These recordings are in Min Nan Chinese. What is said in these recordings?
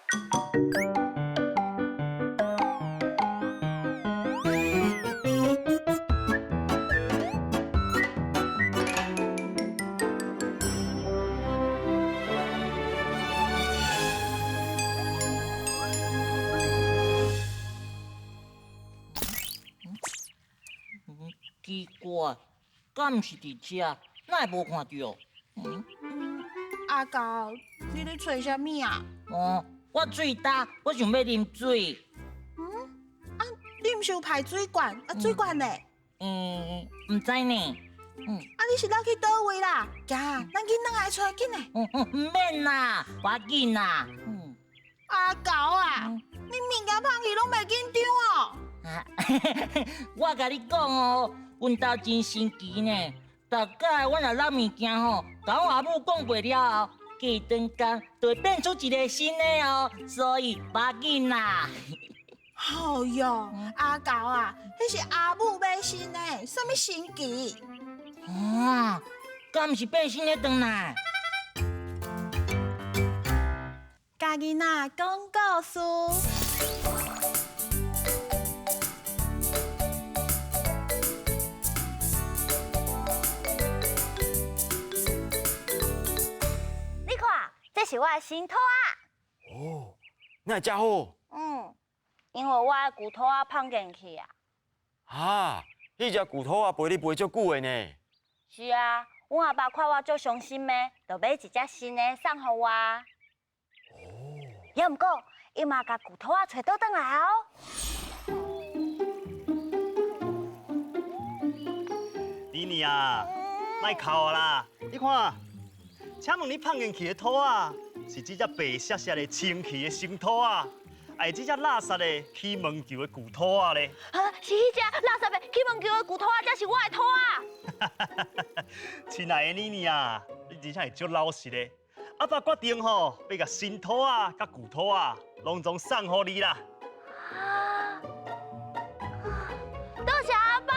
奇怪，敢毋是佇遮？哪會無看著？嗯，阿狗，你咧揣啥物啊？哦，我喙焦，我想欲啉水。嗯，啊，你毋是有排水管？啊，水管咧？嗯，毋知呢。嗯，啊，你是落去佗位啦？行，咱緊轉來揣，緊來。嗯嗯，毋免啦，無要緊啦。嗯，阿狗啊，你物件放去攏袂緊張哦。我共你講哦，阮兜真神奇呢。逐擺阮若落物件吼，共阮阿母講過了後，過轉工就會變出一个新的哦，所以無要緊啦。哎喲，阿狗啊，彼是阿母買新的，啥物神奇？啊，敢毋是變新的轉來？教囡仔講故事。你看，這是我的新兔仔。哦，哪會遮好？嗯，因為我的舊兔仔放電去啊。啊，彼隻舊兔仔陪你陪足久的呢。是啊，阮阿爸看我足傷心的，就買一隻新的送予我。哦。猶毋過，伊嘛共舊兔仔揣倒轉來哦。妮妮啊，莫哭啦！你看，請問你放進去的兔仔，是這隻白雪雪的清氣的新兔仔，還是這隻垃圾的起毛球的舊兔仔咧？啊，是彼隻垃圾的起毛球的舊兔仔，才是我的兔仔。親愛的妮妮啊，你真正是足老實的。阿爸決定吼，欲共新兔仔佮舊兔仔攏總送予你啦。啊！多謝阿爸。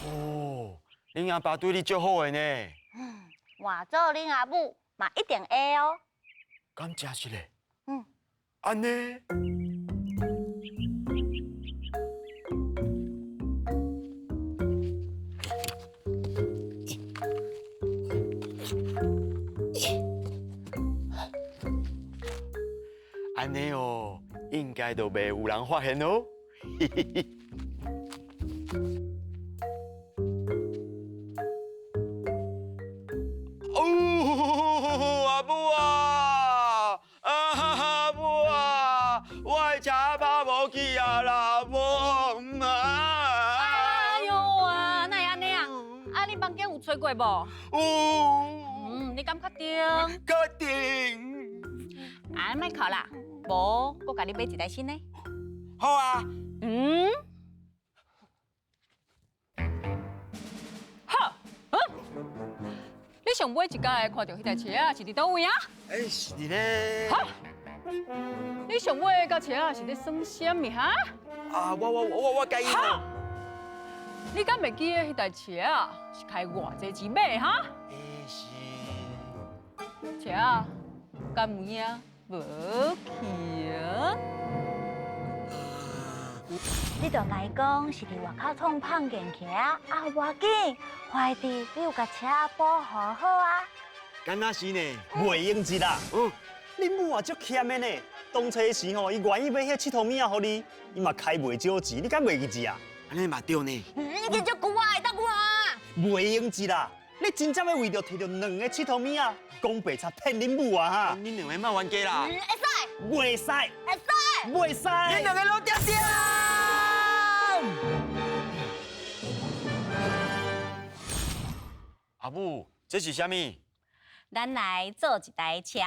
哦，恁阿爸對你足好的呢。嗯，換做恁阿母嘛一定會哦。敢真是咧？嗯。按呢？按呢哦，應該就袂有人發現哦。哦，阿母啊，阿母啊，我的車跑無去啊啦，阿母啊！哎喲啊，哪會按呢啊？啊，你房間有揣過無？有。嗯，你敢確定？確定。啊，莫哭啦，無，閣共你買一台新的。好啊。嗯。好。嗯。你上尾一擺看著彼台車仔是佇佗位啊？欸，是佇咧。好。你上尾佮車仔是咧耍啥物哈？啊，我佮伊。好。你敢會記得彼台車仔是開偌濟錢買的哈？欸，是。車仔敢有影無去啊？你就共伊講是佇外口創碰見去啊！啊，無要緊，懷弟你有共車仔保護好啊。敢若是呢？袂用得啦。嗯，恁母也足欠的呢。當初時吼，伊願意買彼𨑨迌物仔予你，伊嘛開袂少錢，你敢袂記得啊？按呢嘛對呢。嗯，你足久啊，會當換。袂用得啦！你真正欲為著提著兩个𨑨迌物仔，講白賊騙恁母啊哈！恁兩个莫冤家啦。會使。袂使。會使。袂使。恁兩个攏恬恬。阿母，這是啥物？咱來做一台車。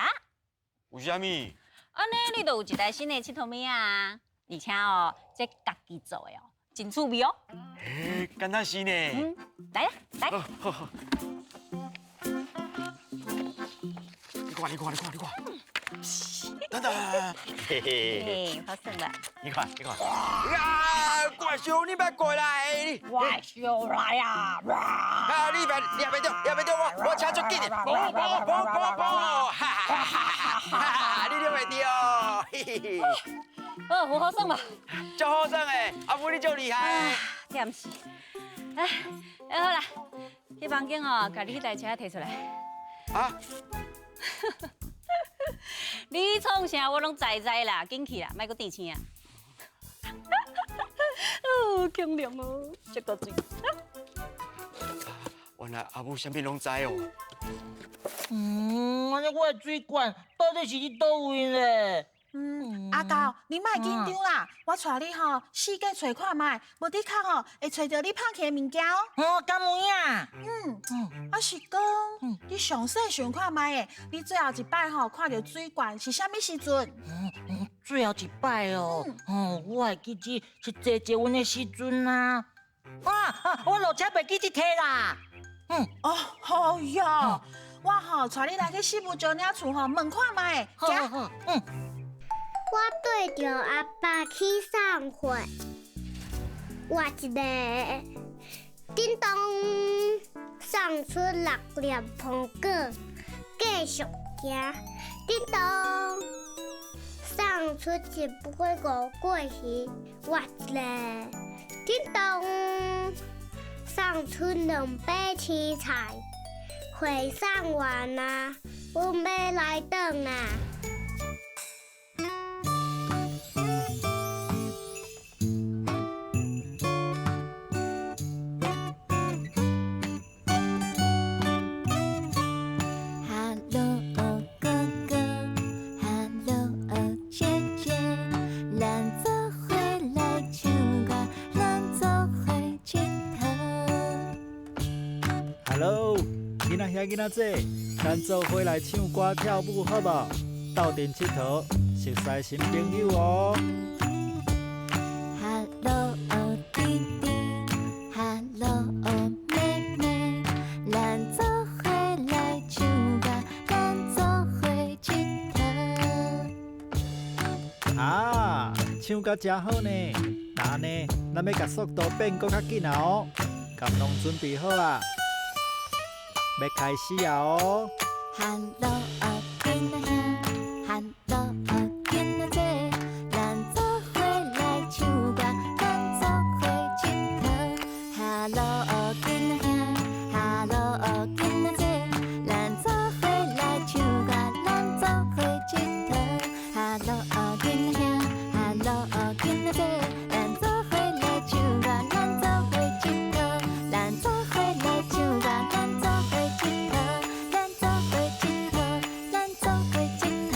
為啥物？按呢，你就有一台新的𨑨迌物仔啊！而且哦，這家己做的哦，真趣味哦。欸，敢若是呢。嗯，來啦，來。好好。你看，你看，你看，你看。等等，嘿嘿，嘿，好耍啦。你看，你看。啊！怪獸，你別過來！怪獸來啊！啊！你別，你別動，你別動我，我車足緊的，跑跑跑跑跑！哈哈哈哈哈！你兩會著哦，有好耍无？足好耍的，阿母你足厉害。忝死！哎，哎好啦，去房间哦，共你彼台车提出来。啊？你创啥我拢知知啦，紧去啦，莫阁甜青。哦，强凉哦，这个水。原来阿母啥物拢知哦。嗯，按呢我的水管到底是伫佗位咧？嗯，阿狗，你莫紧张啦，我带你吼四界揣看觅，无的确吼会揣著你抛弃的物件哦。哦，敢有影？嗯，啊是讲，你详细想看觅的，你最后一摆吼看著水管是啥物时阵？嗯，最后一摆哦，哦，我会记得是坐捷运的时阵啊。啊啊，我落车袂记得提啦。嗯，哦，好哟，我吼带你来去四武石岭厝吼问看觅，好好，嗯。我对著阿爸去送货，活一个叮咚，送出6粒苹果，继续行。叮咚，送出一尾五桂鱼，活一个叮咚，送出2把青菜，货送完啊，阮欲来转啊。囡仔仔，咱做伙来唱歌跳舞好无？斗阵𨑨迌，熟似新朋友哦。哈喽弟弟，哈喽妹妹，咱做伙来唱歌，咱做伙𨑨迌。啊，唱甲真好呢！那按呢，咱欲共速度变阁较紧啊哦！敢拢准备好啊？欲开始啊哦！哈喽囡仔兄，哈喽囡仔姐，咱做伙来唱歌，咱做伙𨑨迌。哈喽囡仔兄，哈喽囡仔姐，咱做伙来唱歌，咱做伙𨑨迌。哈喽囡仔兄，哈喽囡仔姐，咱做伙来唱歌，咱做伙𨑨迌，咱做伙来唱歌，咱做伙𨑨迌，咱做伙𨑨迌，咱做伙𨑨迌。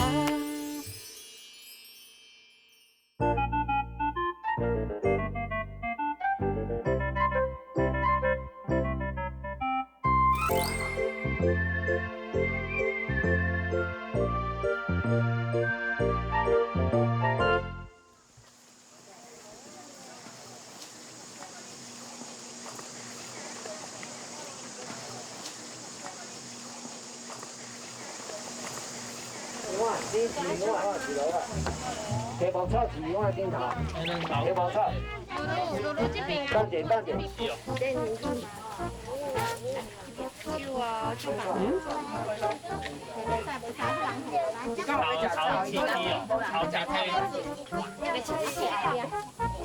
黑包草是我顶头，黑包草。等者，等者。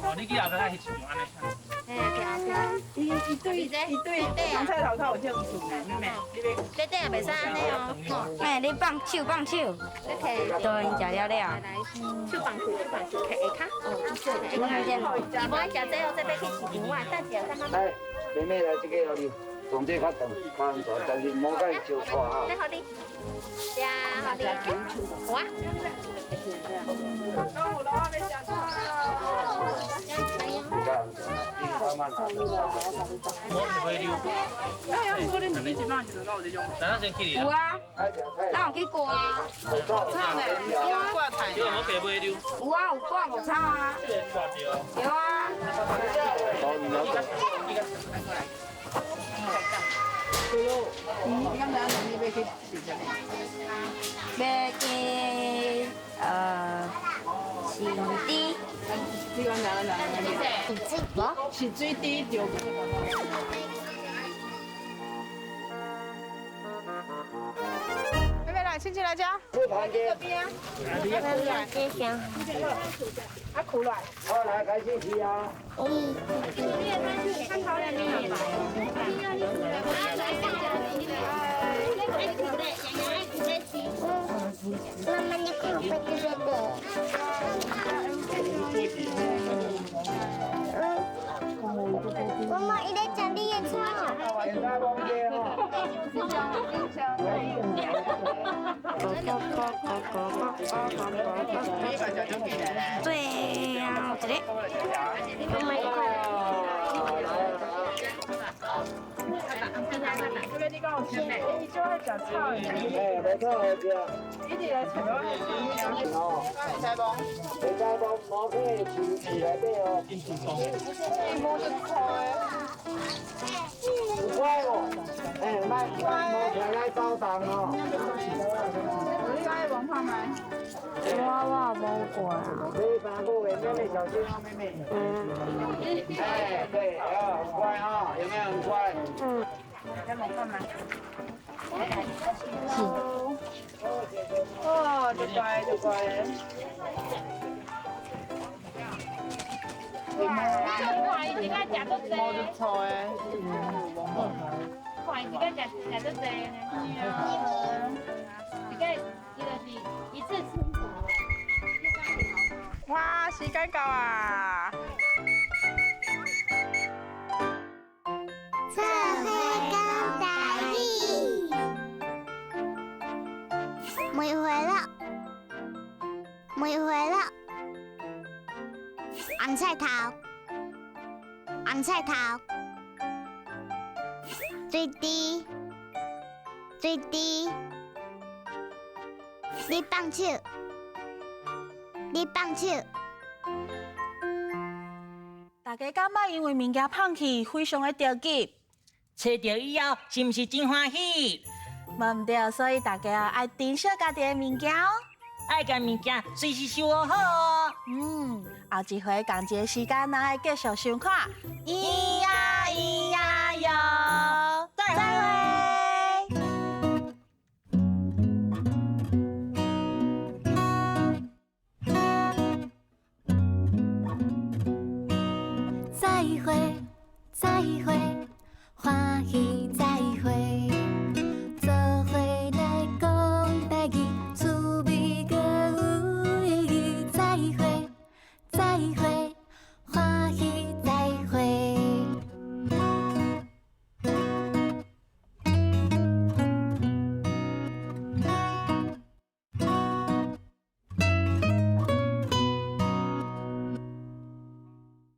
哦，你去后壁翕一张按呢。一对一对，红菜头较有兴趣呢，妹妹，你欲？这这也袂使按呢哦。妹，你放手放手。对，食了了。手放手，手放手，摕下跤。伊无爱食这哦，这欲去市场啊，等一下再慢慢。来，妹妹来这个予你，动作较长，较安全，但是莫共伊相拖哈。来，予你。食，予你。好啊。有啊，咱有去挂啊。有啊，有挂五草啊。对啊。你敢知影你欲去是啥物？欲去饲猪。你敢知影？是水滴就。妹妹来佚佗。親親來遮。這邊啊。這箱。啊，苦來。好，來開始吃啊。媽媽，你看我這個。媽媽，伊咧食你的菜。最後一個。媽媽，你看。這個你講有啥？伊就愛食草的。哎，沒錯，對。一直來揣我的哦。會使無？會使無？無去樹樹內底哦。伊摸就臭的。有乖無？哎，莫摸起來走動哦。你愛摸看覓？我摸過啊。這三個月，妹妹小心哦，妹妹。嗯。哎，對，哦，很乖哦，有沒有很乖？嗯。來摸看覓？哦，就乖就乖。看伊一个食足濟，摸就臭的。看伊一个食食足濟呢。一个伊就是一次吃。哇，時間到啊！做伙講台語，梅花鹿，梅花鹿，紅菜頭，紅菜頭，水滴，水滴，你放手，你放手。大家感覺因為物件放去，非常的著急，揣著以後是毋是真歡喜？無毋對，所以大家愛珍惜家己的物件哦，愛共物件隨時收好哦。嗯，後一回仝一个時間，咱愛繼續收看。咿呀咿呀喲，再會。再會，再會。